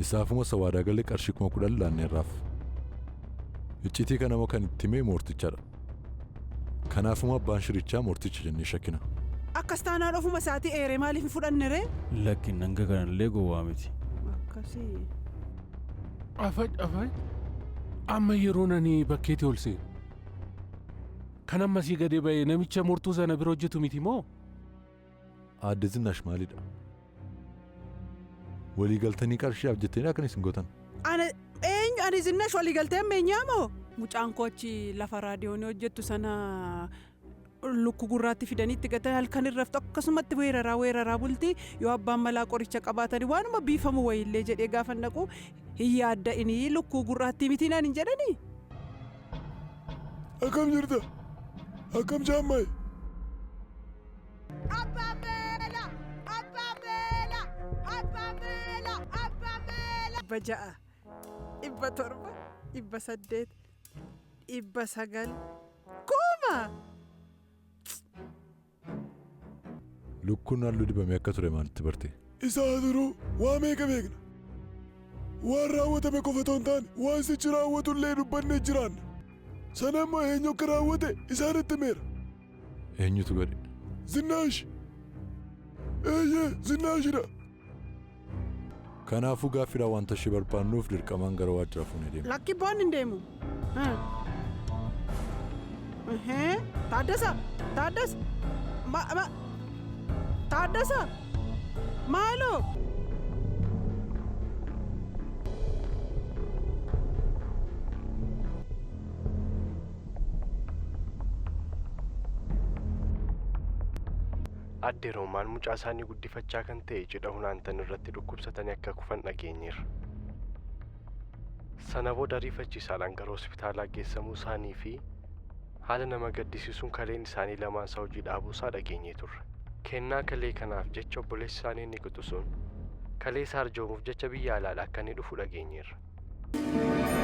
Isaafuma isa waadaa galee qarshii 10,000 laanneerraaf. Icciitii kana immoo kan itti hime moortichadha. Kanaafuma abbaan shirichaa moorticha jennee shakkina. Akkas taanaan ofuma isaatii eeree maaliif hin fudhanne ree? Lakki hanga kanallee gowwaa miti. Akkasii. Afaj afaj. Amma yeroon ani bakkeetti ol seenu. Kan ammasii gadi ba'e namicha murtuu sana bira hojjetu miti moo? Aadde Zinaash maalidha? Walii galtanii qarshiidhaaf jettanii akkan isin gootan. Ana eenyu ani Zinnash walii galtee ammeenyaa moo? Mucaan koo achi lafa raadiyoonii hojjettu sana lukku gurraatti fidanii itti gatan halkan irra raftu akkasumatti weeraraa weeraraa bulti yoo abbaan malaa qoricha qabaatanii waanuma biifamu wayiillee jedhee gaafa naqu hin yaadda'inii lukkuu gurraattii miti naan hin jedhanii. Akkam jirta? Akkam jaammaye? Abbaa meela! Abbaa meela! Abbaa meela! Abbaa meela! 600, 700, 800, 900, 1000! Lukkuun halluu dibamee akka ture maalitti barte? Isaa duruu waa meeqa beekna? Waan raawwatame qofa otoo hin taane waan sichi raawwatu illee dubbannee jiraanna. Sana immoo eenyu akka raawwate isaanitti himeera. Eenyutu godhe? Zinnaash! Eeyyee Zinnaashidha! Kanaafuu gaaffiidhaan wanta ishee barbaannuuf dirqamaan gara waajjira fuunee deemna. Lakki boon hin deemu. Taaddasa! Taaddasa! Ma ma Taaddasa! Maaloo! Aadde Roomaan mucaa isaanii guddifachaa kan ta'e cidha hunaantan irratti dhukkubsatanii akka kufan dhageenyeerra. Sana booda ariifachiisaadhaan gara hospitaalaa geessamuu isaanii fi haala nama gaddisiisuun kaleen isaanii lamaan isaa hojii dhaabuu isaa dhageenyee turre. Kennaa kalee kanaaf jecha obboleessi isaanii inni quxusuun kalee isaa arjoomuuf jecha biyya alaadhaa akka inni dhufu dhageenyeerra.